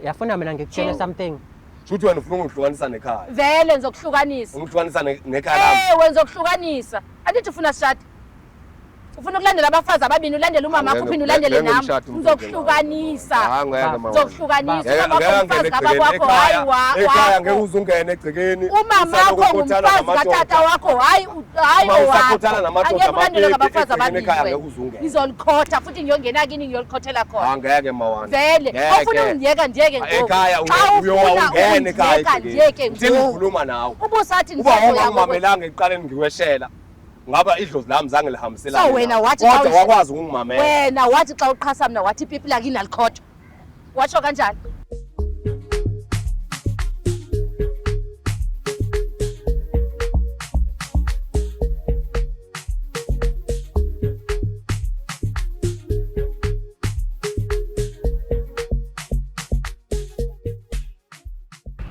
Yafuna mina ngikutshele Chill. something. Shuthi wena ufuna ungihlukanisa nekhaya. Vele ngizokuhlukanisa. Ungihlukanisa nekhaya lami. Ewe ngizokuhlukanisa. Andithi ufuna sishade. Ufuna ukulandela abafazi ababini, ulandele umama wakho uphinde ulandele nami. Ngizokuhlukanisa. Ngizokuhlukanisa. Umama wakho umfazi kababa wakho, hayi wa. Ekhaya ngeke uze ungene egcekeni. Umama wakho ngumfazi katata wakho, hayi hayi owakho. Angeke ulandelwe ngabafazi ababini wena. Ngizolikhotha futhi ngiyongena kini ngiyolikhothela khona. Angeke mawani. Vele, ofuna ungiyeka ndiyeke ngoku. Ekhaya Xa ufuna ungene ekhaya. ukundiyeka ndiyeke ngoku. Ngikhuluma nawe. Ubusathi Uba wawungangimamelanga ekuqaleni ngiweshela. Ngaba idlozi lami zange lihambiselane. So wena wathi xa kodwa wakwazi ukungimamela. Wena wathi xa uqhasa mna wathi ipipi lakini alikhothwa. Washo kanjani?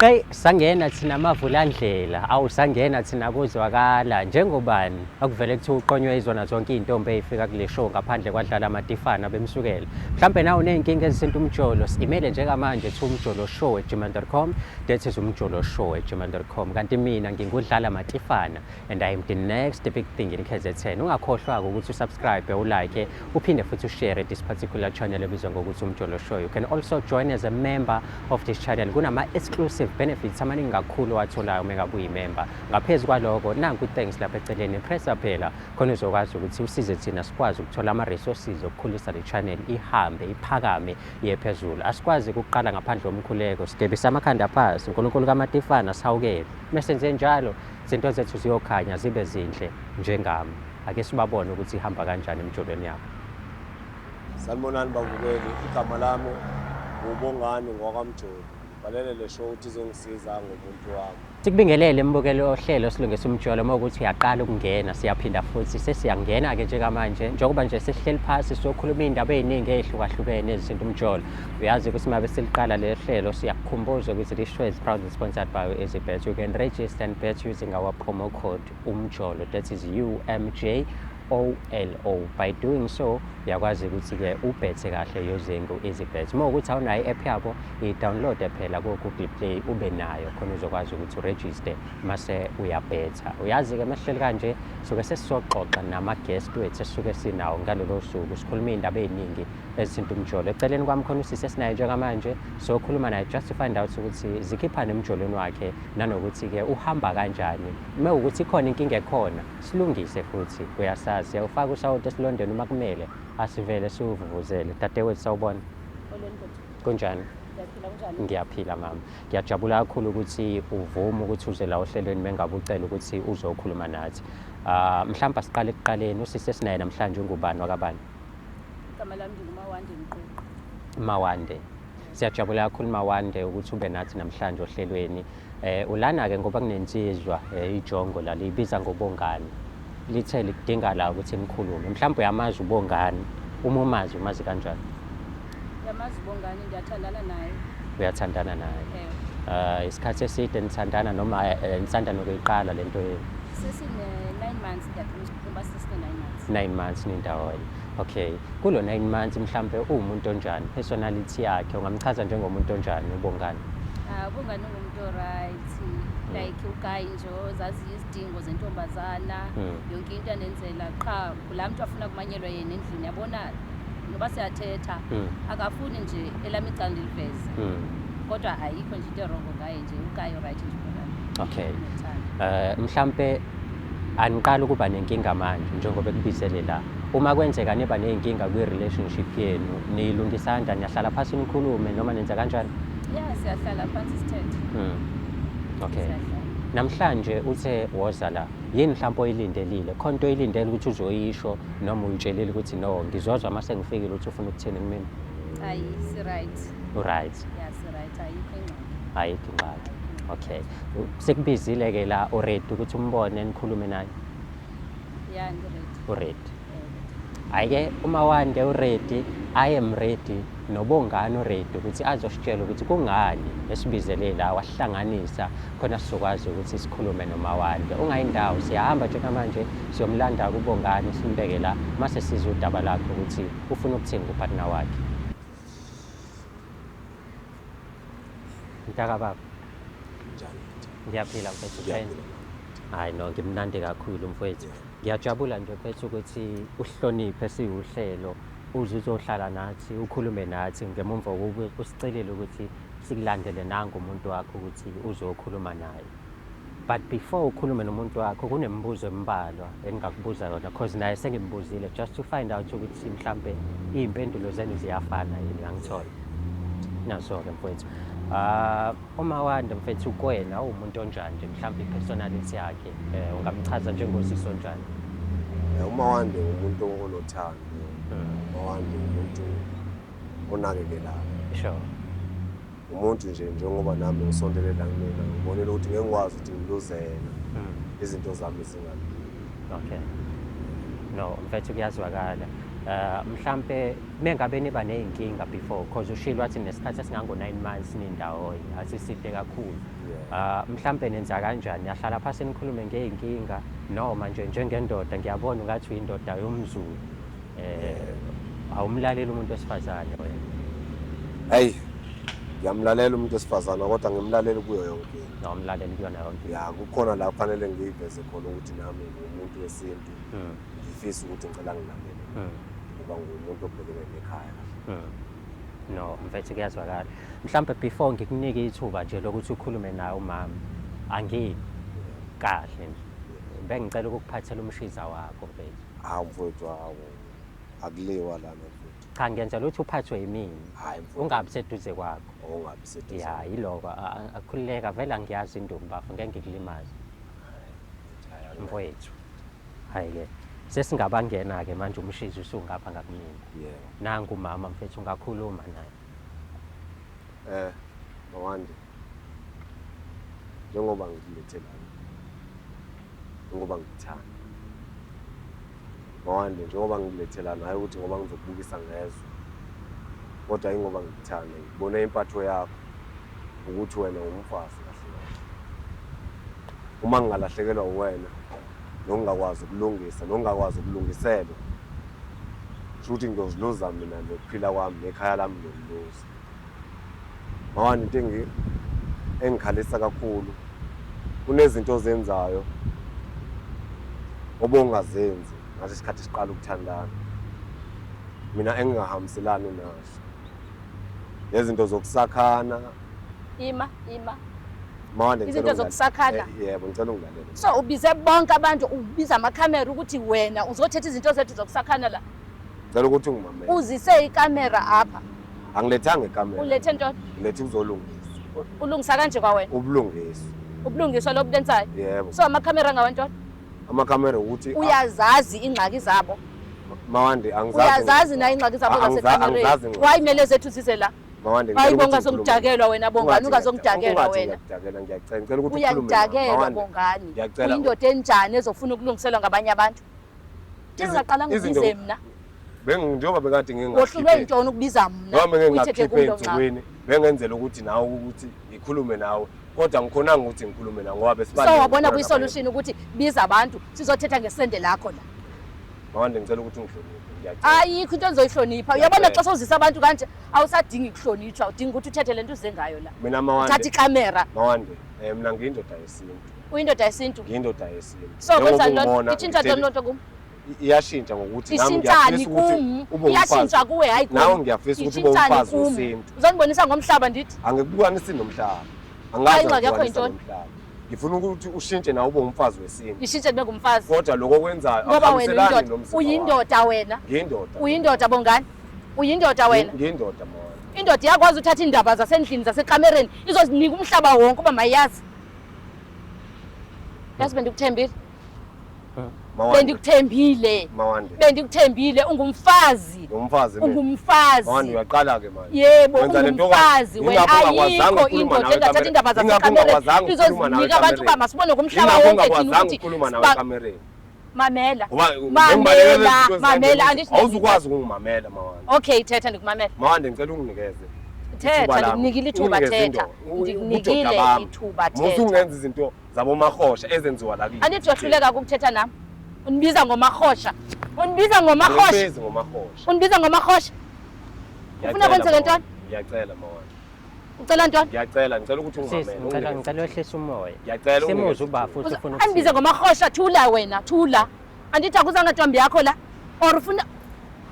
Qey sangena thina mavulandlela awu sangena thina kuzwakala njengobani akuvele kuthiwa uqonywe izona zonke iy'ntombi ey'fika kule show ngaphandle kwadlala amatifana bemsukela mhlampe nawe uney'nkinga ezisinta umjolo simele njengamanje thi umjolo show at gmail.com that is umjolo show at gmail.com kanti mina ngingudlala matifana and I am the next big thing in KZN. Ungakhohlwa-ke ukuthi usubscribe, ulike, uphinde futhi ushare this particular channel ebizwa ngokuthi Umjolo Show. You can also join as a member of this channel. Kunama-exclusive benefits amaningi kakhulu owatholayo uma ngabe uyimember. Ngaphezu kwaloko, nanku thanks lapha eceleni, pressa phela khona uzokwazi ukuthi usize thina sikwazi ukuthola ama-resources okukhulisa le channel ihambe iphakame iye phezulu. Asikwazi ukuqala ngaphandle komkhuleko, sigebisa amakhanda phasi, uNkulunkulu kaMatifana sihawukele. Mesenze njalo Izinto zethu ziyokhanya zibe zinhle njengami. Ake sibabone ukuthi ihamba kanjani emjolweni yabo. Sanibonani babukeli, igama lami uBongani ngowakaMjoli. Ngibhalele le show ukuthi izongisiza ngomuntu wami. Sikubingelele mbukeli ohlelo silungisa umjolo uma ukuthi uyaqala ukungena siyaphinda futhi sesiyangena-ke njengamanje njengoba nje sesihleli phasi siyokhuluma iy'ndaba ey'ningi ey'hlukahlukene ezisinta umjolo Uyazi ukuthi uma besiliqala leli hlelo siyakukhumbuza ukuthi this show is proudly sponsored by EasyBet. You can register and bet using our promo code UMJOLO. That is U M J O L O. By doing so, uyakwazi ukuthi-ke ubhethe kahle using u-EasyBet. Uma ukuthi awunayo i-app yabo, i-download phela ku-Google Play ube nayo khona uzokwazi ukuthi uregister mase uyabhetha. Uyazi-ke masihleli kanje suke sesizoxoxa nama-guest wethu esisuke sinawo ngalolo suku sikhuluma iy'ndaba ey'ningi ezithinta umjolo. Eceleni kwami khona usisi esinaye njengamanje, sokhuluma naye just to find out ukuthi zikhiphani emjolweni wakhe nanokuthi-ke uhamba kanjani. Uma ukuthi ikhona inkinga ekhona, silungise futhi uyasazi. Siyawufaka usawoti esilondeni uma kumele, asivele siwuvuvuzele. Dadewethu sawubona. Kunjani? Ngiyaphila mama. Ngiyajabula kakhulu ukuthi uvume ukuthi uze la ohlelweni mengabe ucela ukuthi uzokhuluma nathi. Ah, mhlawumbe asiqale ekuqaleni usisi esinaye namhlanje ungubani wakabani? Igama lami ndinguMawande Mququ. Mawande. Siyajabula kakhulu Mawande ukuthi ube nathi namhlanje ohlelweni. Eh ulana ke ngoba kunensizwa eh, ijongo la liyibiza ngobongani. Lithe likudinga la ukuthi nikhulume. Mhlawumbe uyamazi ubongani. Uma umazi umazi kanjani? Ngiyamazi ubongani ngiyathandana naye. Uyathandana naye. Eh isikhathi eside nithandana noma eh, nisanda nokuyiqala lento yenu? Sesine 9 months ngiyaqinisa ukuba sesine 9 months. 9 months nindawonye. Okay. Kulo 9 months mhlambe uwumuntu onjani? Personality yakhe ungamchaza njengomuntu onjani uBongani? Ah, uBongani ungumuntu right. Like uguy nje ozaziyo izidingo zentombazana, yonke into anenzela qha kulaa mntu afuna kumanyelwa yena endlini yabona noba siyathetha akafuni nje elami icala ndiliveze. Kodwa ayikho nje into erongo ngaye nje uguy right nje uBongani. Okay. Eh mhlambe aniqali ukuba nenkinga manje njengoba ekubizele la. Uma kwenzeka niba ney'nkinga kwi-relationship yenu, niyilungisa kanjani? Niyahlala phasi nikhulume noma nenza kanjani? Yeah, siyahlala phansi sithethe. Okay. Siyahlala. Namhlanje uthe woza la. Yini mhlawumbe oyilindelile? Khona into oyilindele ukuthi uzoyisho noma uyitshelile ukuthi no, ngizozwa uma sengifikile ukuthi ufuna ukuthini kumina? Ayi, si-right. U-right. Yeah, si-right. Ayikho ingxaki. Ayikho ingxaki. Okay. Sekubizile ke la already ukuthi umbone nikhulume naye. Yeah, ngi-ready. Uready. Hhayi-ke uMawande uready, I am ready, noBongani uready ukuthi azositshela ukuthi kungani esibizele la wasihlanganisa khona sizokwazi ukuthi sikhulume noMawande. Ungayindawo, siyahamba njengamanje siyomlanda kuBongani simbeke la mase sizwe udaba lakhe ukuthi ufuna ukuthini kupartner wakhe. Mntaka baba. Njani? Ngiyaphila mfethu. Ngiyaphila. Hayi no, ngimnandi kakhulu mfethu. Ngiyajabula nje mfethu ukuthi uhloniphe siwuhlelo uze uzohlala nathi ukhulume nathi ngemumva kokuba usicelile ukuthi sikulandele nangu umuntu wakho ukuthi uzokhuluma naye. But before ukhulume nomuntu wakho kunemibuzo embalwa engingakubuza yona cause naye sengimbuzile just to find out ukuthi mhlampe iy'mpendulo zenu ziyafana yini uyangithola. Naso-ke mfowethu. Ah, uMawande mfethu kuwena uwumuntu onjani nje mhlampe i-personality yakhe eh, ungamchaza njengosisi onjani? UMawande umuntu onothando. UMawande umuntu onakekelayo. Sure. Umuntu nje njengoba nami ngisondelela kumina ngibonile ukuthi ngeke ngikwazi ukuthi ngiluze yena izinto zami zingalungi. Okay. No, mfethu kuyazwakala. Mhlampe mengabe niba nezinkinga before cause ushilo wathi nesikhathi esingango 9 months nindawonye asiside kakhulu. Mhlampe nenza kanjani? Niyahlala phansi nikhulume ngey'nkinga noma nje njengendoda ngiyabona ungathi uyindoda yomZulu. Awumlaleli umuntu wesifazane wena. Hey, ngiyamlalela umuntu wesifazane kodwa ngimlaleli kuyo yonke into. Awumlaleli kuyona yonke. Ya, kukhona la kufanele ngiyiveze khona ukuthi nami ngiwumuntu wesintu. Ngifisa ukuthi ngicela ngilalele. Ngoba ngiwumuntu obhekene nekhaya kahle. No, mfethu kuyazwakala. Mhlampe before ngikunike ithuba nje lokuthi ukhulume naye umama, angi kahle nje. Bengicela ukukuphathela umshiza wakho mfethu. Hawu mfowethu, hawu. Akuliwa lana mfowethu. Cha, ngiyenzela ukuthi uphathwe yimina. Hayi mfowethu. Ungabi seduze kwakho. Ungabi seduze. Ya, yiloko. Akhululeka vele angiyazi induku bafo, ngeke ngikulimaze. Mfowethu. Hayi ke. Sesingabangena ke manje umshiza usungapha ngakumina. Yebo. Nangu umama mfethu ungakhuluma naye. Mawande. Njengoba ngikulethe lana. Njengoba ngikuthanda. Mawande, njengoba ngikulethe lana hayi ukuthi ngoba ngizokubukisa ngezwe. Kodwa ingoba ngikuthanda, ngibone impatho yakho ukuthi wena umfazi kahle kahle. Uma ngingalahlekelwa uwena nokungakwazi ukulungisa, nokungakwazi ukulungiselwa, kusho ukuthi ngiyoziluza mina nokuphila kwami nekhaya lami ngiyoliluza. Mawande, into engikhalisa kakhulu kunezinto ozenzayo obongazenzi ngathi isikhathi siqala ukuthandana. Mina engingahambiselani nazo. Lezinto zokusakhana. Ima, ima. Mawande, Izinto zokusakhana. Yebo, ngicela ungilalele. So ubize bonke abantu, ubiza amakhamera ukuthi wena uzothetha izinto zethu zokusakhana la. Ngicela ukuthi ungimamele. Uzise ikamera apha. Angilethanga ikamera. Ulethe ntoni? Ngilethe ukuzolungisa. Ulungisa kanje kwawena? Ubulungiswa. Ubulungiswa lobu lenzayo? Yebo. So amakhamera ngawantoni? Amakhamera ukuthi uyazazi ingxaki zabo. Mawande, angizazi. Uyazazi na ingxaki zabo zasekamereni. Angizazi. Why mele zethu size la? Mawande, Hayi bonga zomdakelwa wena Bongani, ungazomdakelwa wena. Ngiyakudakela, ngiyacela, ngicela ukuthi ukhulume. Uyangidakelwa Bongani. Ngiyacela. Uyindoda enjani ezofuna ukulungiselwa ngabanye abantu? Ngingaqala ngibize mina. Njengoba bekade Wohlulwe yintoni ukubiza mna? Noma Uyithethe ngingakhiphe kumntu omncane. ensukwini, bengenzela ukuthi nawe ukuthi ngikhulume nawe, kodwa ngikhonanga ukuthi ngikhulume nawe ngoba besibale. So wabona kwi-solution ukuthi biza abantu sizothetha ngesende lakho la. Mawande, ngicela ukuthi ungihloniphe. Ngiyacela. Ayikho into engizoyihlonipha. Uyabona xa sewuzisa abantu kanje awusadingi kuhlonitshwa, udinga ukuthi uthethe lento uze ngayo la. Mina Mawande. Thatha ikamera. Mawande, mina ngiyindoda yesintu. Uyindoda yesintu? Ngiyindoda yesintu. So Njengoba kwenza ntoni? ungibona, Itshintsha ntoni ngihleli- loo nto kum? Iyashintsha ngokuthi nami Ishintshani ngiyafisa ukuthi kum? ube umfazi. Iyashintsha kuwe hayi kum. Nawe ngiyafisa ukuthi ube Ishintshani umfazi kum? wesintu. Uzondibonisa ngomhlaba ndithi? Angikubukanisi nomhlaba. Angazi Hayi, ingxaki yakho ngikubukanisa yintoni? nomhlaba. Ngifuna ukuthi ushintshe nawe ube umfazi wesintu. Ngishintshe ndibe ngumfazi. Kodwa lokho okwenzayo Ngoba wena akuhambiselani uyindoda. nomzimba wakho. Uyindoda wena. Ngiyindoda. Uyindoda Bongani. Uyindoda wena. Ngiyindoda Mawande. Indoda iyakwazi uthatha iindaba zasendlini zasekamereni izozinika umhlaba wonke uba mayazi. Yazi bendikuthembile. Mawande. Bendikuthembile. Mawande. Bendikuthembile ungumfazi. Ngumfazi mina. Ungumfazi. Mawande uyaqala ke manje. Yebo, Wenza lento ungumfazi wena. Ingakho ungakwazanga Ayikho ukukhuluma indoda nawe engathatha ekamereni. iindaba Ingakho zasekamereni ungakwazanga ukukhuluma nawe izozinika abantu uba ekamereni. masibone ngomhlaba Ingakho wonke thina ungakwazanga ukuthi ukukhuluma nawe ekamereni. Mamela. Ngoba Mamela, ngibalekela izinto mamela, ezikanjena. andithi Awuzukwazi ukungimamela Mawande. Okay, thetha ndikumamela. Mawande ngicela unginikeze. Thetha, ithuba lami. ndikunikile ithuba, Unginikeze thetha. Ndikunikile ubudoda bami. ithuba, Musa thetha. ungenza izinto zabomahosha ezenziwa la kithi. Andithi uyahluleka ukuthetha nami. Undibiza ngomahosha. Undibiza ngomahosha. Angikubizi ngomahosha. Undibiza ngomahosha. Ufuna Ngiyacela, kwenzeke Mawande. ntoni? Ngiyacela Mawande. Ucela ntoni? Ngiyacela, ngicela ukuthi Sis, ungamele. ngicela ngicela wehlise umoya. Ngiyacela Simuzwe unginikeze ubaba ithuba. futhi ufuna Andibize ukuthini. ngomahosha, thula wena, thula. Andithi akuzanga ntombi yakho la. Or ufuna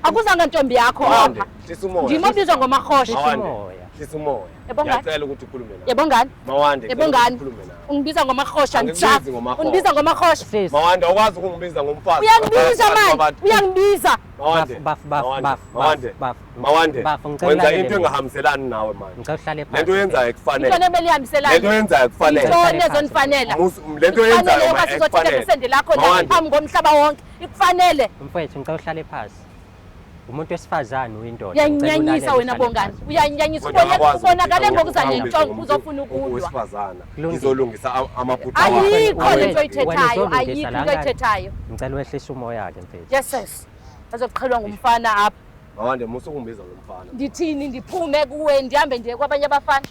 akuzanga ntombi yakho Mawande, apha. hlisa umoya. Ndim obizwa ngomahosha. Mawande, umoya. hlisa umoya. Yebo ngani? Ngiyacela ukuthi ukhulume nami. Yebo ngani? Mawande, Yebo ngicela ngani? ukuthi ukhulume nami. Ungibiza ngomahosha Angikubizi ntsha. ngomahosha. Ungibiza ngomahosha. Sis, Mawande, awukwazi ukungibiza ngomfazi. Uyangibiza Phakathi manje. kwabantu. Uyangibiza. Mawande, Baf, baf, Mawande, baf, Mawande, baf, Mawande, baf, ngicela wenza ulalele into mina. engahambiselani nawe manje. Ngicela uhlale phansi. Lento oyenzayo ekufanele. Intoni emele ihambiselane? Lento oyenzayo kufanele. Intoni ezonifanela? Lento oyenzayo Ikufanele ma yoba sizothetha ekufanele. ngesende lakho la Mawande. phambi komhlaba wonke. Ikufanele. Mfowethu ngicela uhlale phansi. Umuntu wesifazane uyindoda. Ngicela ulalele Uyanginyanyisa wena uhlale Bongani. phansi. Uyanginyanyisa. Kodwa akwazi Ubonakale ukuthi ngokuza angibize nentshongo ngomuntu uzofuna ukulwa. owesifazana. Kulungile. Ngizolungisa amaphutha wami. Ayikho Wena- lento wena oyithethayo, uzolungisa ayikho la into ngani? oyithethayo. Ngicela wehlise umoya ke mfethu. Yes sis. Azoqhelwa ngumfana apha. Mawande, musa ukungibiza ngomfana. Ndithini ndiphume kuwe ndihambe ndiye kwabanye abafana.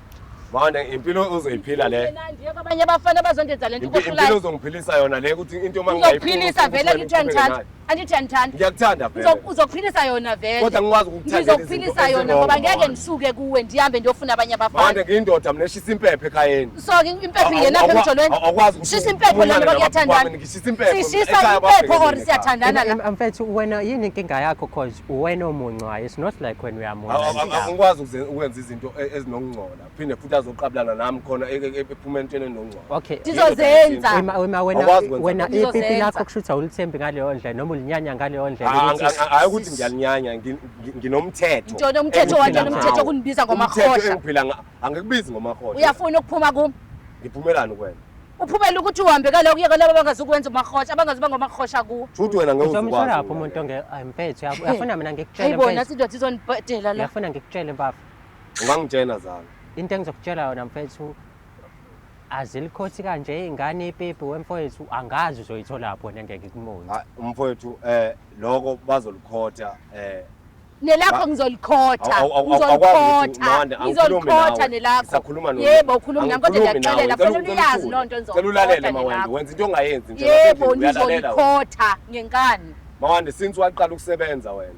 Mawande, impilo ozoyiphila le. Mina ndiye kwabanye abafana abazondenza le nto Impilo ikohlulayo. ozongiphilisa yona le ukuthi into uma ngingayifuni Uzokuphilisa ukuthi vele wena angithi uqhubeke uyandithanda. nayo. Angithi uyandithanda. Ngiyakuthanda vele. Uzokuphilisa yona vele. Kodwa ngikwazi ukukuthandela izinto Ngizokuphilisa yona ezi-wrong, ngoba ngeke Mawande. ndisuke kuwe ndihambe ndiyofuna abanye abafana. Mawande, ngiyindoda mina eshisa impepho ekhayeni. So ke impepho ingenaphi emjolweni? Awukwazi ukuthi Shisa impepho umunane lana nabantu kuyathandana. bami, ngishisa impepho. Sishisa Ekhaya impepho babhekene or ekhaya. siyathandana la. Mfethu wena yini inkinga yakho cause uwena omuncwayo. It's not like wena uyamunca. Angikwazi ukwenza izinto ezinokungcola phinde futhi azoqabulana nami khona ephuma entweni enokungcola. Okay. Ndizozenza. Wena wena Awukwazi ukwenza wena lokho. ipipi Ngizozenza. lakho kushuthi awulithembi ngaleyo ndlela noma ulinyanya ngaleyo ndlela ukuthi Hayi ukuthi ngiyalinyanya, nginomthetho. Ntoni umthetho engiphila wantoni umthetho ngawo. okundibiza Umthetho ngomahosha? engiphila angikubizi ngomahosha. Uyafuna ukuphuma kum? Ngiphumelani kuwena? Uphumela ukuthi uhambe kaloku uye kwalabo abangazukwenza umahosha, abangazuba ngomahosha kuwo. Shuthi wena ngeke Uzomthola uzukwazi. phi umuntu onge Ay, mfethu uyafuna mina ngikutshele Hayi bona mfethu. athi indoda izondibhedela la. Uyafuna ngikutshele mfafo. Ungangitshena zami. Into engizokutshela yona mfethu azilikhothi kanje iy'ngane ipipi wemfowethu angazi uzoyitholaphi wena ngeke kumunce. Hayi umfowethu lokho bazolikhotha Nelakho ngizolikhotha. Ngizolikhotha. Ngizolikhotha nelakho. Ngisakhuluma no. Yebo ukhuluma nami kodwa Angikhulumi nawe, ngiyakuxelela ngicela fanele uyazi uthule. loo nto Ngicela ulalele ngizolikhotha Mawande, nelakho. wenza into ongayenzi nje. Yebo nasendlini, uyalalela wena. ngizolikhotha ngenkani. Mawande, since waqala ukusebenza wena,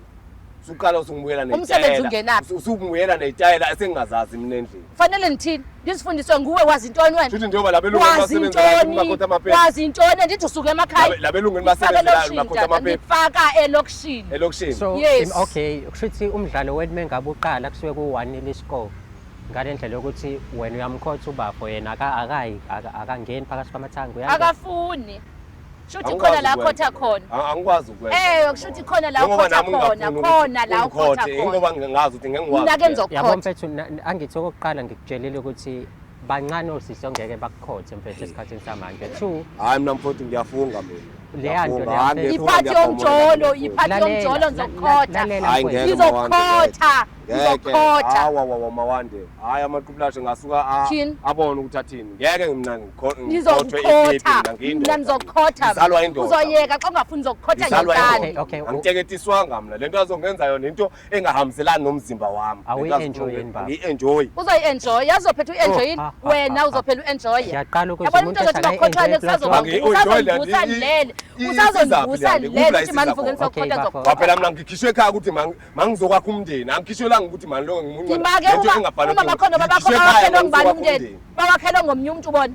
usuqala usungibuyela Umsebenzi neyitayela. ungenaphi? Usungibuyela neyitayela esengingazazi mina endlini. Fanele ndithini? Ndizifundiswe nguwe wazi ntoni wena? Shuthi njengoba labelungu Wazi basebenzela ntoni? umakhotha amaphepha. Wazi ntoni? Andithi usuke emakhaya. Labelungwini Ngifaka basebenzelayo elokishini, umakhotha tata, amaphepha. Ngifaka elokishini. Elokishini. So Yes. okay, kusho ukuthi umdlalo wenu mengabe uqala kusuke ku-1-0 score. Ngale ndlela yokuthi wena uyamkhotha ubafo yena akayi akangeni phakathi kwamathanga uyangena. Akafuni. Shuthi Angikwazi khona la ukwenza khotha lokho. khona. Angikwazi ukwenza. Kusho ukuthi khona la Njengoba ukhotha nami khona, ngingafuni khona la ukuthi ukhotha ungikhothe, khona. Ingoba ngingazi ukuthi ngeke ngikwazi. Mina ke ukwenza. ngizokukhotha. Yabo mfethu angithi okokuqala ngikutshelile ukuthi bancane osisi ongeke bakukhothe mfethu esikhathini samanje. Two, Hayi mina mfowethu ngiyafunga mina. Leya nto Ngiyafunga. leya Hayi, mfethu. ngiyafunga, Iphathi ngiyabhomola, yomjolo, ngiyafunga. iphathi Lalela, yomjolo ngizokukhotha. lalela Hayi, mfowethu. ngeke Ngizokukhotha, Ngeke. ngizokukhotha. Hawa wawa Mawande. Hayi amaqubulashi ngasuka Thini? abone ukuthi athini. Ngeke mina ngikhothwe ipipi Ngizokukhotha. mina ngiyindoda. Mina ngizokukhotha. Ngizalwa indoda. Uzoyeka xa ungafuni ngizokukhotha Ngizalwa ngenkani. indoda. Okay, okay. Angiteketiswanga mina. Lento azongenza yona into engahambiselani nomzimba wami. Awuyi-enjoy yini baba? Ngiyi-enjoy. Uzoyi-enjoy, yazophetha u-enjoyini. Oh, ah, ah, Wena ah, ah. uzophela u-enjoye. Ngiyaqala ukuzwa Yabona umuntu umuntu ozothi ethi bakhothwane akayi-enjoy kusazoba Angi-enjoy le nto. usazondivusa ndilele. Isizaphi Usazondivusa le nto? ndilele Kuphi la ukuthi mani isiza mvuke khona? ngizokukhotha Okay, bafo. ngizokukhotha. Kwaphela mina ngikhishwe ekhaya ukuthi mangizokwakha umndeni. Angikhishelwanga ukuthi mani lo ngimuncu. Ngimake uma bakhona babakho bawakhelwe ngubani umndeni? Bawakhelwe ngomnye umuntu bona.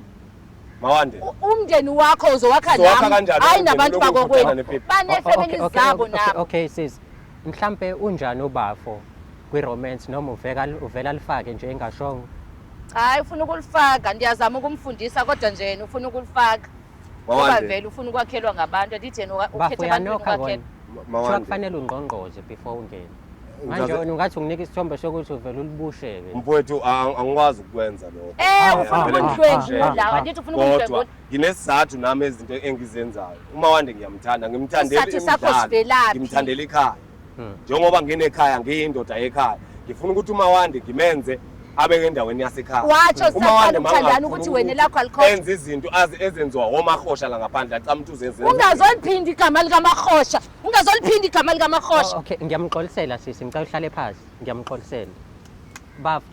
Mawande. Umndeni wakho uzowakha Uzowakha nami. kanjani Hayi umndeni nabantu lokhu bakokwenu. ukhothana nepipi? Bane-families zabo nabo. Okay sis, mhlambe unjani ubafo kwi-romance noma uvela alifake nje engashongo? Hayi ufuna ukulifaka, ndiyazama ukumfundisa kodwa nje yena ufuna ukulifaka. Ngoba Mawande. vele ufuna ukwakhelwa ngabantu, andithi yena Bafo ukhetha ebantwini uyanokha ukwakhelwa. kona. Kuthiwa Mawande. kufanele ungqongqoze before ungene. Manje Ngizaze- wena ungathi unginika isithombe sokuthi uvele ulibusheke. Mfowethu angikwazi ukwenza lokho. Ufuna Vele ukundlwengula, ah, ah. andithi ufuna Kodwa ukundlwengula. nginesizathu nami ezinto engizenzayo. Umawande ngiyamthanda, ngimthandela Isizathu sakho imidlalo, sivelaphi? ngimthandela ikhaya. Njengoba nginekhaya ngiyindoda yekhaya. Ngifuna ukuthi umawande ngimenze abe endaweni yasekhaya. Watsho Umawande sisaqala ukuthandana mangafuni ukuthi wena ukuthi elakho alikhotha. Enze izinto ezenziwa omahosha la ngaphandle acama ukuthi uzenze. Ungazoliphinda igama likamahosha. Ungazoliphinda igama likamahosha. Oh, okay, ngiyamxolisela sisi, ngicela uhlale phansi. Ngiyamxolisela. Bafo,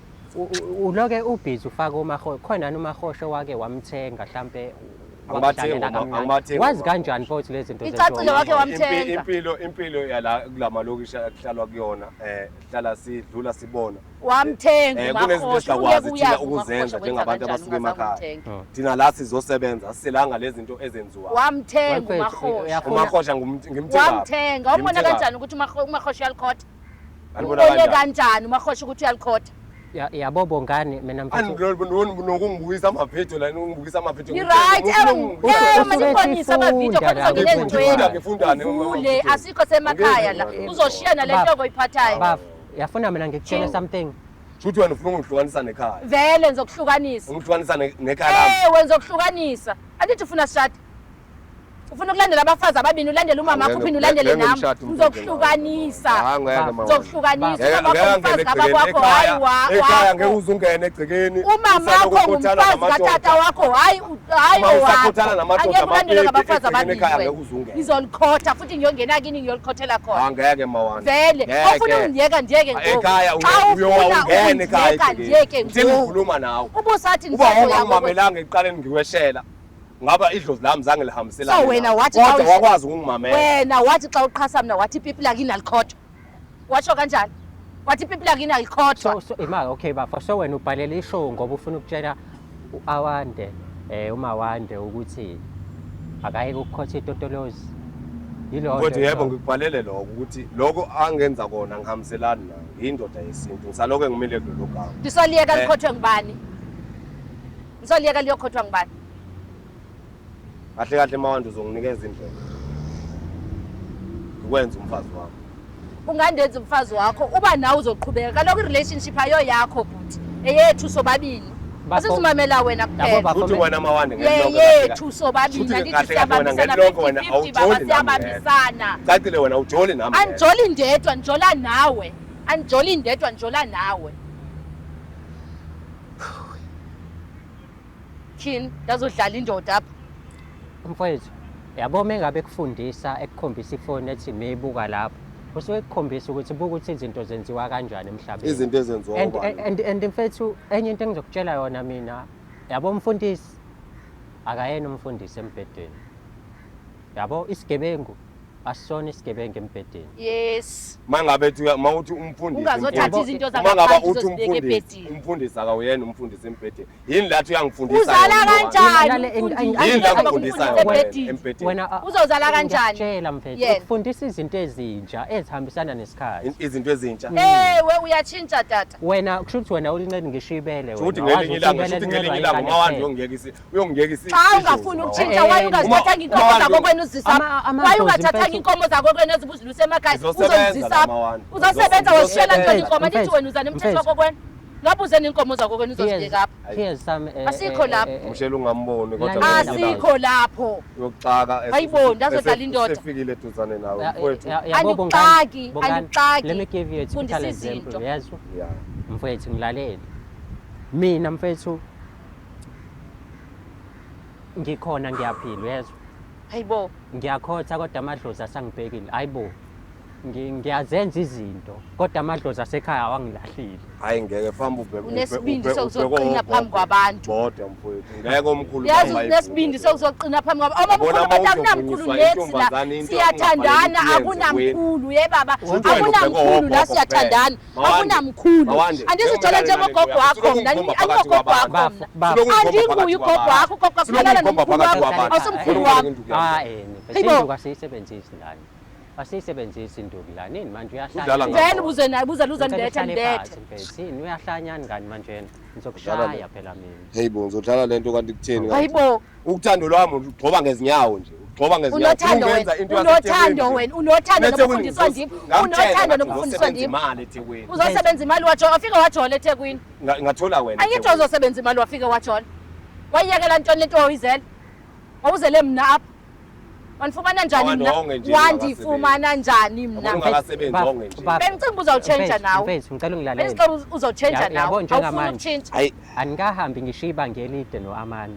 uloke ubhizi ufaka umahosha. Khona yini umahosha wake wamthenga mhlambe Angibathengi wakudlalela kamnandi. angibathengi Wazi uMahosha. kanjani futhi lezi zinto Icacile zenziwa wake uMahosha? wamthenga. Impilo yala kulama lokishi ekuhlalwa kuyona, hlala sidlula sibona. Wamthenga Kunezinto uMahosha, esingakwazi ungeke thina uyazi ukuzenza uMahosha njengabantu wenza abasuka kanjani emakhaya. ungazange. Thina la sizosebenza, siselanga lezi zinto ezenziwayo. Wamthenga Mfethu, uMahosha. uMahosha ngimthengaphi? Wamthenga. Wambona Ngimthengaphi? kanjani ukuthi uMahosha uyalikhotha? Alibona Ubone kanjani? kanjani uMahosha ukuthi uyalikhotha? Yabo Bongani, mina mfethu Nokungibukisa amavidiyo la, nokungibukisa amavidiyo. Ni-right, Usuke manibonise amavidiyo sifunda khona la. uzongena Ngifunda, ezintweni. ngifundani Uvule, asikho semakhaya la. Uzoshiya nale Baba. nto oyiphathayo. Baf, yafuna mina ngikutshele something. Shuthi wena ufuna ukungihlukanisa nekhaya. Vele ngizokuhlukanisa. Ungihlukanisa nekhaya lami. Ewe, ngizokuhlukanisa. Andithi ufuna sishade? Ufuna ukulandela abafazi ababini, ulandele umama wakho uphinde ulandele Ngeke nami. ngimshade umfethu. Ngizokuhlukanisa. Ah, ngeke mama. Ngizokuhlukanisa. Ngeke Umama wakho ngeke umfazi angene kababa egcekeni. wakho, hayi Ekhaya ngeke wakho. uze ungene egcekeni. Umama wakho Usalokhu ngumfazi namadoda. katata wakho, hayi hayi Uma owakho. usakhothana namadoda Angeke ulandelwe amapipi ngabafazi egcekeni ababili ekhaya, wena. ngeke uze ungene. Ngizolikhotha futhi ngiyongena kini ngiyolikhotela Ah, khona. ngeke mawani. Vele, ofuna ungiyeka ndiyeke ngoku. Ekhaya Xa uyowa ufuna ungene ekhaya ukundiyeka egcekeni. ndiyeke Ngithe ngoku. ngikhuluma nawe. Ubusathi Uba ndiseko yakho. wawungangimamelanga ekuqaleni ngiweshela. Ngaba idlozi lami zange lihambiselane. So wena nawe. wathi xa Kodwa wakwazi ukungimamela. Wena wathi xa uqhasa mna wathi ipipi lakini alikhothwa. Watsho kanjani? Wathi ipipi lakini alikhothwa. So ima okay bafo, so wena ubhalela ishow ngoba ufuna ukutshela uAwande, uMawande ukuthi akayeke ukukhotha itotolozi. Yilona. Kodwa yebo, ngikubhalele lokho ukuthi lokho angenza kona ngihambiselani nayo. Ngiyindoda yesintu. Ngisalokho ngimile kulelo gama. Ndisoliyeka likhothwe ngubani? Ndisoliyeka liyokhothwa ngubani? Kahle kahle Mawande uzonginikeza indlela. Ngikwenza umfazi wami. Ungandenza umfazi wakho uba nawe uzoqhubeka. Kaloku i-relationship ayo yakho bhuti. Eyethu sobabili. Asizumamela wena Yabo, kuphela. bafo, Futhi wena Mawande ngelilonke Yeyethu sobabili, Futhi andithi kahle kahle wena siyabambisana ngelilonke wena 50-50 baba, awujoli nami ngedwa. siyabambisana. Cacile wena awujoli nami ngedwa. Andijoli ndedwa, ndijola nawe. Andijoli ndedwa, ndijola nawe. Tyhini, ndazodlala indoda apha. Mfowethu, yabo mengabe ekufundisa ekukhombisa ifoni ethi meyibuka lapho, usuke ekukhombisa ukuthi buka ukuthi izinto zenziwa kanjani emhlabeni. Izinto ezenziwa And ubani? and mfethu, enye into engizokutshela yona mina, yabo umfundisi akayena umfundisi embhedeni. Yabo isigebengu asisona isigebengu embhedeni. Yes. Mangabe uthi mawuthi umfundisi Ungazothatha umfundisi. izinto Uma ngaba zangaphandle uthi uzozibeka umfundisi, ebhedini. umfundisi akawuyena umfundisi embhedeni. Yini lathi uyangifundisa Uzala yona Mawande? kanjani Lale, umfundisi? Yini la Ngoba ngifundisa umfundisi yona ebhedini. embhedeni? Wena Uzozala kanjani? Ngiyakutshela mfethu, Yena. ukufundisa izinto ezintsha ezihambisana nesikhathi. Izinto ezintsha. Ewe, uyatshintsha tata. Wena kusho ukuthi wena ulincela ngisho ibele wena. Shuthi ngelinye ilanga, Wazi shuthi ukuthi ngelinye ibele ilanga lincelwa uMawande ingane uyongiyekisa. Xa ungafuni ukutshintsha, why ungazithathanga inkomo zakho kwena uzisa? Why ungathathanga inkomo zakho kwena ezibuziluse emakhaya Ngizosebenza uzozisa? la, Mawande. Uzosebenza wazishiyela ntoni inkomo? Andithi Mfethu, wena uza nemthetho mfethu. wakho kwena. Ngabe uze nenkomo zakho kwena uzozibeka apha. Here's some Asikho lapho. Umshela ungamboni kodwa Lalela. Asikho lapho. uyokuxaka Hayibo, ndazodlala indoda. Sefikile eduzane nawe mfowethu. Andikuxaki, andikuxaki. Let me give you a typical Fundisa example. izinto. Yezwa? Yeah. Mfethu ngilalele. Mina mfethu ngikhona ngiyaphila, uyezwa? Hayibo. Ngiyakhotha kodwa amadlozi asangibhekile. Hayibo. Ngiyazenza izinto kodwa amadlozi asekhaya awangilahlile. Hayi ngeke famba ubheke. Unesibindi sokuzoqina phambi kwabantu. Bodwa mfowethu. Ngeke omkhulu Yazi bamba unesibindi ibhuku. sokuzoqina phambi kwabantu. Omkhulu Yabona bathi uma akunamkhulu uzovunyiswa next la. intombazane into Siyathandana ongafanele uyenze akunamkhulu ye baba. Futhi wena ubheke Akunamkhulu la ogogo siyathandana. kuphela. Mawande, Akunamkhulu. Mawande, Andizijole njengogogo wakho mna. Usuke ungikhomba Andingogogo phakathi wakho kwabantu. mna. Bafo, bafo. Andinguye ugogo wakho, ugogo wakho ulala nomkhulu wakho. Awusumkhulu wami. Ah, Hayibo. induku asiyisebenzisi lana. Asiyisebenzisi induku lana. Yini manje Udlala uyahlanya? ngawo. Vele ubuze naye, buze luze Ngicela ndethe uhlale ndethe. phansi, mfethu. Yini uyahlanya ngani manje yena? Ngizokushaya phela mina. Hey bo, ngizodlala lento kanti kutheni kanti? Hayibo. Ukuthando lwami ugxoba ngezinyawo nje. Ugxoba ngezinyawo. Unothando Ungenza wena, into unothando yaseThekwini. wena, unothando Ethekwini nokufundiswa ndim, ngamtshela unothando ngathi nokufundiswa ngizosebenza ndim. imali eThekwini. Uzosebenza imali wajola, wafika wajola eThekwini. Ngathola wena. Angithi eThekwini. uzosebenza imali wafika wajola. Wayiyekela ntoni lento wawuyizele? Wawuzele mna apha. Wanifumana njani Awande mna? wonke nje Wandifumana njani mna? Yabona ungakasebenzi wonke nje. Bengicinga uba uzawutshentsha nawe. Mfethu, ngicela ungilalele. Bengicinga uba uzawutshentsha Yabo nawe. Awufuni njengamanje. ukutshintsha. Hayi, Anikahambi ngisho ibanga elide no-Amanda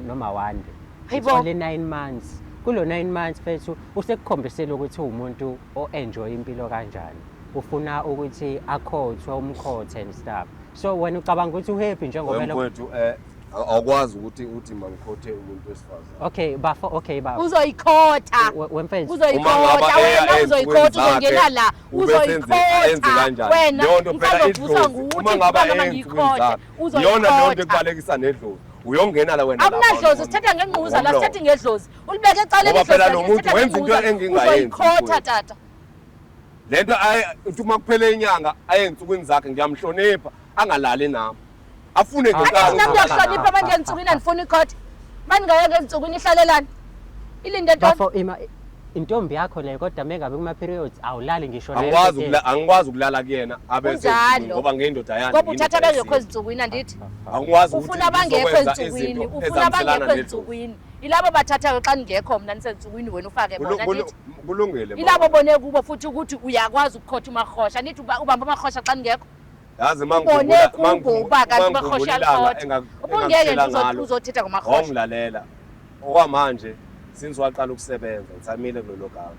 noMawande. Hayibo. It's only 9 months. Kulo 9 months mfethu usekukhombisile ukuthi uwumuntu o-enjoy impilo kanjani. Ufuna ukuthi akhothwe umkhothe and stuff. So wena ucabanga ukuthi uhappy njengoba mfowethu Awukwazi ukuthi uthi mangikhothe umuntu wesifazane. Okay bafo, okay bafo. Uzoyikhotha. Wemfethu. Uzoyikhotha wena, uzoyikhotha, uzongena la. Uzoyikhotha wena. Leyo nto phela Ngisazovuswa idlozi. nguwe Uma uthi ngaba ubaba eyensukwini mangiyikhothe. zakhe. Iyona leyo nto Uzoyikhotha. ekubalekisa nedlozi. Uyongena la wena lapha Akunadlozi, sithetha ngengquza la, Ngomlomo. sithetha ngedlozi. Ulibeke ecaleni Ngoba phela idlozi lo lakhe, muntu sithetha wenza into ngengquza. engingayenzi, Uzoyikhotha mfowethu. tata. Lento aye uthi uma kuphele inyanga aye ensukwini zakhe ngiyamhlonipha angalali nami. Afune Angithi ngenkani. nami ngiyakuhlonipha abantu ensukwini andifuni ikhotha. Maningayeka ensukwini ihlalelani? Ilinde ntoni? Bafo ima intombi yakho leyo kodwa mengabe kuma periods awulali ngisho nayo Angikwazi ebhedeni. ukula angikwazi ukulala kuyena abe Kunjalo. ngoba ngiyindoda yani. Ngoba uthatha ngiyindoda abengekho yesintu. ezinsukwini andithi? Angikwazi ukuthi Ufuna abangekho ngizokwenza ensukwini, izinto ufuna ezihambiselana abangekho nedlozi. ensukwini. Ilabo bathathayo xa ningekho mna nisensukwini wena ufake bona andithi? Kulungile. mama. Ilabo bone kubo futhi ukuthi uyakwazi ukukhotha umarhosha andithi ubamba amarhosha xa ningekho? Yazi Ubone kubo uba kanti umarhosha uyakhotha. Ubungeke nje uzothetha ngomarhosha. Wongilalela. Okwamanje since waqala ukusebenza ngisamile kulelo gama.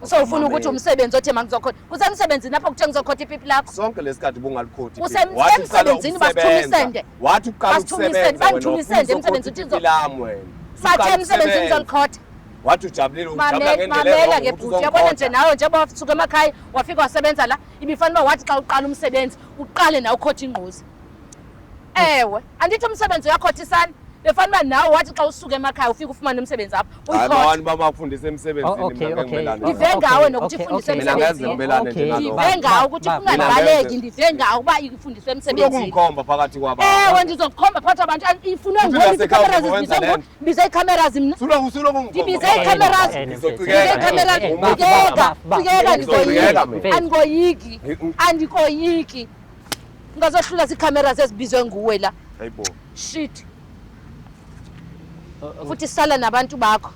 Usewufuna ukuthi umsebenzi othe mangizokhotha. Kusemsebenzini apho kuthe ngizokhotha ipipi lakho. Sonke lesikhathi ubungalikhoti. Emsebenzini basithumisende. Wathi uqala Basithumisende, ukusebenza wena. bangithumisende emsebenzini, uthi lami wena. Bathe emsebenzini ngizolikhotha. Wathi ujabulile ujabula ngendlela Mamela ke ewrong ukuthi bhuti, uyabona nje uzongikhotha. nawe njengoba wasuka emakhaya wafika wasebenza la, ibifanele uba wathi xa uqala umsebenzi uqale nawe ukhotha ingquza. Ewe, andithi umsebenzi uyakhothisana. Befanele uba nawe wathi xa usuka emakhaya ufike ufumane umsebenzi apha Hayi uyikhothe. mawani bamafundisa emsebenzini Oh, okay, mina ngeke okay. ngimelane Ndive nalokho. ngawe nokuthi ifundiswe Mina ngeze emsebenzini. ngimelane nje Okay. nalokho. Ndive ngawe ukuthi Ba- ba- ungabaleki, ndive ngawe uba ifundiswe emsebenzini. Unokungikhomba phakathi kwabantu. Ewe, ndizokukhomba phakathi kwabantu. Ifunwe Futhi nguwe nasekhaya iikhameras uzokwenza zibizwe le nguwe. nto. Ndibize iikhameras mna. Suloku suloku Ndibize Eh, iikhameras. Ngizocikeka. Ndibize iikhameras. Eh, ba- Cikeka, ba- ba- cikeka, Ngizocikeka andikoyiki. mina. Andikoyiki. Andikoyiki. Ungazohlula ziikhameras ezibizwe nguwe la. Hayibo. Shit. Futhi sala nabantu bakho.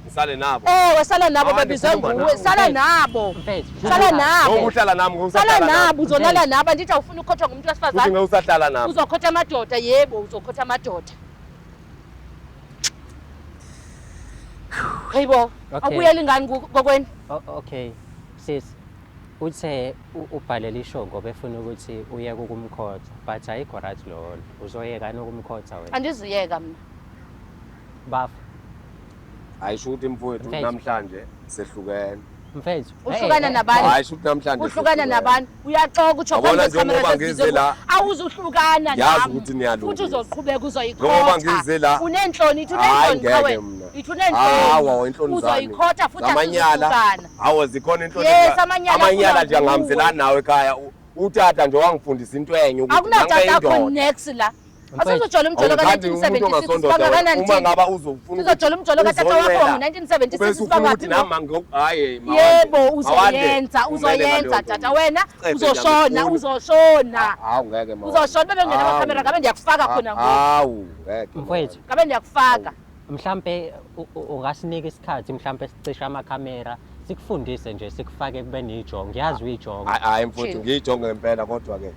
Ngisale nabo. Ewe, sala nabo Hayi, babizwe ngikhuluma nguwe. nawe. Sala nabo. Mfethu. Sala nabo. Ngoku uhlala nami ngoku Sala usahlala nami. nabo, uzolala nabo. Andithi awufuni ukukhothwa ngumuntu Futhi wesifazane. ngeke usahlala nami. Uzokhotha amadoda, yebo, uzokhotha amadoda. Hayibo, Okay. awubuyeli ngani kokwenu? Okay. Sis, uthe ubhalele ishow ngoba efuna ukuthi uyeke ukumkhotha, but ayikho right loyo. Uzoyeka yini ukumkhotha wena? Andizuyeka mna. Bafo, Hayi sho ukuthi mfowethu Mfethu. namhlanje sehlukene. mfethu. Uhlukana Eh, eh, nabani? Hayi sho ukuthi namhlanje Uhlukana sehlukene. nabani? Uyaxoka utsho Yabona phambi kwekhamera njengoba sezizwe ngize la, Awuzuhlukana ngiyazi nami. ukuthi niyalungisa. Futhi uzoqhubeka Njengoba uzoyikhotha. ngize la- Uneentloni, ithi Hayi uneentloni qha ngeke wena. mna. Ithi uneentloni. Hawa inhloni zami. Uzoyikhotha futhi Amanyala. asizuhlukana. Hawa zikhona inhloni. Yes, amanyala Amanyala afuna nje angihambiselani nawe ekhaya. Utata nje wangifundisa into enye ukuthi Akunatata akho indoda. next la. Mfethu. Asizojola umjolo Awuthandi umuntu ka-1976 ongasondoda wena. bangakanani Uma thina? ngaba uzofuna ukuthi Sizojola umjolo katata wakho uzonwela, ngo-1976 ubese ufuna ukuthi sibangaphi nami hayi Mawande, Yebo, uzoyenza, Mawande, umele uzoyenza ngaleyo tata nto. wena Sicefe nje uzoshona, angifuni. uzoshona. Hawu ngeke Mawande. Uzoshona bebengena Hawu. amakhamera ngabe ndiyakufaka khona ngoku. Hawu ngeke. Mfowethu. Ngabe ndiyakufaka. Mhlambe ungasinika isikhathi mhlambe sicishe amakhamera sikufundise nje sikufake kube nejongo. Ngiyazi uyijongo. Hayi hayi mfowethu Chill. ngiyijonge ngempela kodwa ke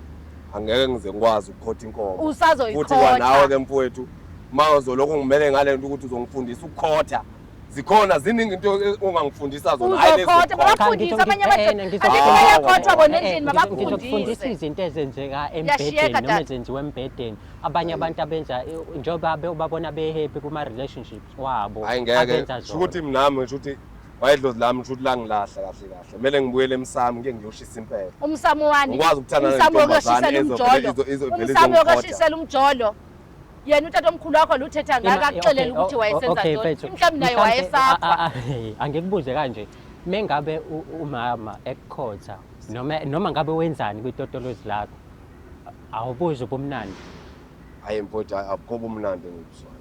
angeke ngize ngikwazi ukukhotha inkomo. Futhi Usazoyikhotha. kwanawe ke mfowethu uma uzolokhu ngimele ngale nto ukuthi uzongifundisa ukukhotha. Zikhona ziningi into ongangifundisa zona. Hayi lezi Uzokhotha, zokukhotha. babafundise abanye abantu. Andithi Hawu. bayakhothwa bona endlini Ngizokufundisa babafundise. izinto ezenzeka Uyashiyeka, embhedeni noma tata. ezenziwa embhedeni. Abanye abantu abenza njengoba ubabona be-happy kuma-relationships wabo. Hayi ngeke. abenza Sho ukuthi zona. mina ngisho ukuthi wayedlozi lami ngisho ukuthi langilahla kahle kahle. Kumele ngibuyele emsamo ngike ngiyoshisa impela. Umsamo wani? Ngikwazi ukuthandana Umsamo nentombazane wokuyoshisela ezovele umjolo. izovele Umsamo izongikhotha. wokuyoshisela umjolo. Yena utata omkhulu wakho lo uthetha ngaka akuxelele ukuthi wayesenza okay, ntoni. mfethu. Mhlawumbe naye Mhlampe- wayesafa. Angikubuze kanje. Mengabe umama ekukhotha noma ngabe wenzani kwitotolozi lakho awubuzi ubumnandi. Hayi mfowethu abukho ubumnandi engibuzwayo.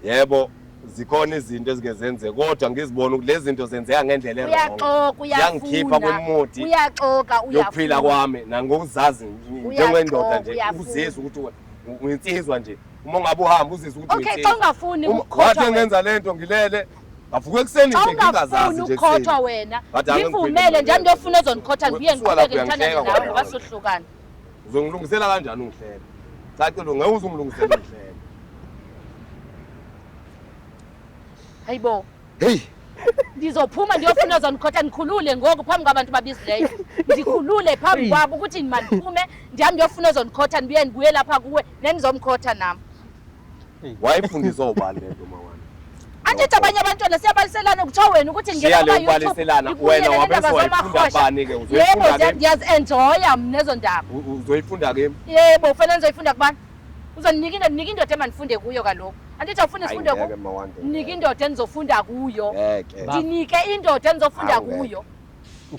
Yebo zikhona izinto ezike zenzeke kodwa ngizibona ukuthi lezi zinto zenzeka ngendlela e-wrong. Uyaxoka, Ziyangikhipha uyafuna. kwimudi Uyaxoka, yokuphila uyafuna. kwami nangokuzazi njengendoda nje uyafuna. uzizwe ukuthi uyinsizwa nje uma ungabe uhamba uzizwe ukuthi Okay, xa uyinsizwa. ungafuni ukukhothwa Wathi wena. ngenza lento ngilele ngavuka ekuseni Xa nje ngingazazi ungafuni nje ukukhothwa ekuseni. wena, Ngathi ake ngivumele ngiphinde nje ndiyofuna ozondikhotha ndibuye Usuka lapho ndiqhubeke ndithandane uyangihleka nawe kwena. ngoba sohlukana. Uzongilungisela kanjani ungihleke? Cacile ngeke uze ungilungisele ungihleke. Hayibo. Hey. Ndizophuma ndiyofuna ozondikhotha ndikhulule ngoku phambi kwabantu babizileyo. Ndikhulule phambi kwabo ukuthi mandiphume ndihambe ndiyofuna ozondikhotha ndibuye ndibuye lapha kuwe nendizomkhotha nam. Wayifundiswa ubani le nto mawani? Andithi abanye abantwana siyabaliselana kutsho wena ukuthi Shiya le ubaliselana, wena wabe sewayifunda bani ke? Uzoyifunda Yebo, ke? ndiyazi-enjoya mna ezo ndaba. Uzoyifunda ke? Yebo, ufanele ndizoyifunda kubani? Uzondinika indoda, nika indoda emandifunde kuyo kaloku. Andithi awufuni sifunde Hayi, ngeke kuyo? Mawande. Nika indoda endizofunda kuyo. Ngeke. Ndinike indoda endizofunda Hawu, ngeke. kuyo.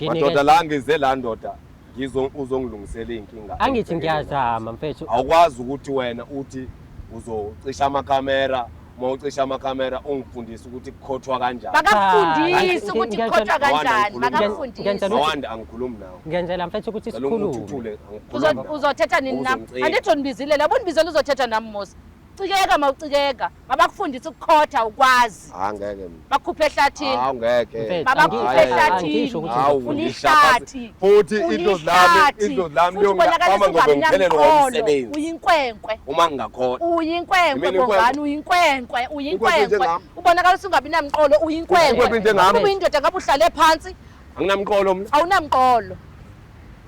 Madoda la ngize la ndoda ngizo uzongilungisela iy'nkinga. Angithi ngiyazama mfethu. Awukwazi ukuthi wena uthi uzocisha amakhamera, uma ucisha amakhamera ungifundise ukuthi kukhothwa kanjani. Bakakufundisi Cha, ukuthi kukhothwa kanjani, Mawanda, bakakufundisi. Ngiyenzela- Mawande angikhulumi nawe. Ngiyenzela mfethu ukuthi Ngicela ukuthi sikhulume. uthule, angikhulumi nawe. Uzothetha nini nam? Uzongicika. Andithi undibizile la, ubundibizele uzothetha nam mos. Cikeka mawucikeka, mabakufundise ukukhotha ukwazi. Ah, ngeke mina. Bakhuphe ehlathini. Ah, ngeke. Mfethu, Babakhuphe ehlathini. angisho ukuthi Hawu, ngizofunda. Ulihlathi. Futhi idlozi lami, Ulihlathi. idlozi lami Futhi liyongibamba ubonakalisa ngoba ungabi ngiphelelwa namqolo. umsebenzi. Uyinkwenkwe. Uma ngingakhona. Uyinkwenkwe Yimina inkwenkwe. Bongani, uyinkwenkwe, Inkwenkwe uyinkwenkwe. njengami. Ubonakalisa ungabi namqolo, uyinkwenkwe. Inkwenkwe njengami. Uba uyindoda ngabe uhlale phantsi, Anginamqolo mina. awunamqolo.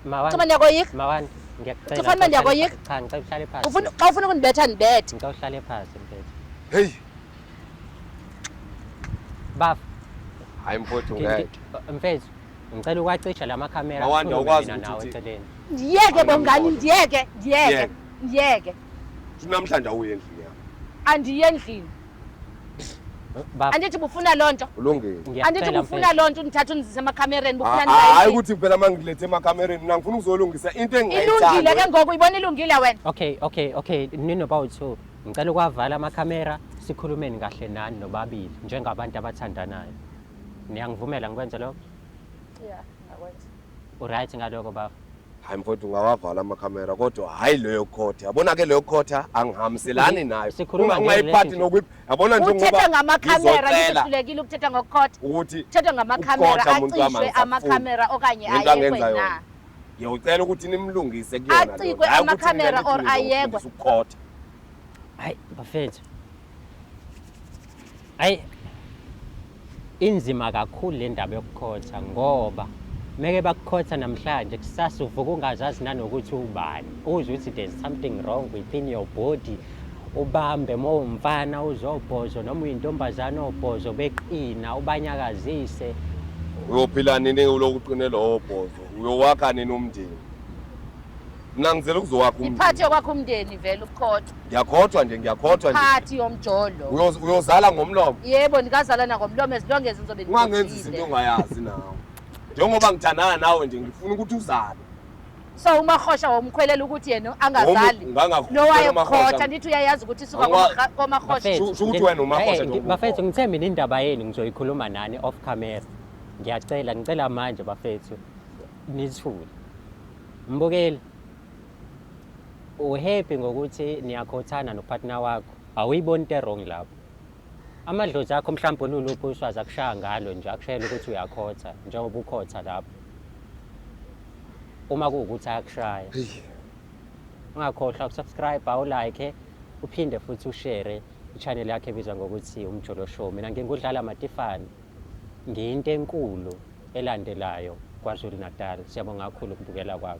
Mawande. Cima ndiyakoyika. Mawande, ngiyakucela. Uthi fanele ndiyakoyika? Cha, ngicela uhlale phansi. Ufuna xa ufuna ukundibetha ndibethe. Ngicela uhlale phansi mfethu. Hey, Baf, hayi mfowethu ngeke. mfethu, ngicela ukwacisha la makhamera. Mawande, sikhulume awukwazi mina ukuthi nawe uthi- eceleni. Ndiyeke Bongani, ndiyeke, ndiyeke, Ndiyeke. ndiyeke. Namhlanje awuye endlini yami. Andiye endlini. Baf, Andithi bufuna loo nto. Ulungile. ngiyacela Andithi bufuna mfethu. loo nto undithatha undizise emakhamereni bufuna Hayi ndizise. ukuthi phela mangilethe emakhamereni mina ngifuna ukuzolungisa into Ilungile engingayithandi. ke ngoku uyibona ilungile wena. Okay, okay, okay, ninobawu-two. Ngicela ukwavala amakhamera sikhulumeni kahle nani nobabili njengabantu abathandanayo. Niyangivumela ngikwenze lokho? Yeah, ngakwenza. Uright ngalokho baba? Hayi mfowethu ungawavala amakhamera kodwa hayi leyo khotha. Yabona ke leyo khotha angihambiselani nayo. Sikhuluma Ungayiphathi nge-relationship. nokuyiphi. Yabona Uthetha njengoba ngamakhamera ngizocela ngihlulekile ukuthetha ngokukhotha. ukuthi Uthetha ngamakhamera ukukhotha muntu wami acishwe angisafuni. amakhamera okanye Lento ayekwe angenza na. yona. Ngiyocela ukuthi nimlungise kuyona. leyo. Acikwe Hhayi ukuthi amakhamera mina nithi or ayekwe. ngizofundisa ukukhotha. Hayi bafethu. Hayi inzima kakhulu le ndaba yokukhotha ngoba meke bakukhotha namhlanje kusasa uvuka ungazazi nanokuthi ubani uzwe ukuthi there's something wrong within your body ubambe uma uwumfana uzobhozo noma uyintombazane obhozo beqina ubanyakazise Uyophila nini ulokhu uqine lowo bhozo? Uyowakha nini umndeni? Mina ngizele ukuzowakha umndeni. Iphathi yokwakha umndeni vele ukukhothwa. Ngiyakhothwa nje, ngiyakhothwa nje. Iphathi yomjolo. Uyozala ngomlomo. Yebo, ndikazalana ngomlomo ezilongezi ngizobe Ungangenzisi into ndikhothile. ongayazi nawe. Njengoba ngithandana nawe nje ngifuna ukuthi uzale. So uMarhosha womkhwelela ukuthi yena angazali. Ngangakhwela Lo uMarhosha. wayekhotha ndithi uyayazi ukuthi isuka koMarhosha. Bafethu, Sho ukuthi wena uMarhosha njengoba bafethu ukhona. ngithe mina indaba yenu ngizoyikhuluma nani off camera. Ngiyacela, ngicela manje bafethu nithule. Mbukeli, uhappy ngokuthi niyakhothana nopartner wakho, awuyiboni into wrong lapho. Amadlozi akho mhlawumbe oluluphi uswazi akushaya ngalo nje, akushayela ukuthi uyakhotha njengoba ukhotha lapho. Uma kuwukuthi ayakushaya. Ungakhohlwa ukusubscribe, awulike, uphinde futhi ushare i-channel yakhe ebizwa ngokuthi Umjolo Show. Mina ngingudlala Matifane. Ngiyinto enkulu elandelayo KwaZulu Natal. Siyabonga kakhulu ukubukela kwakho.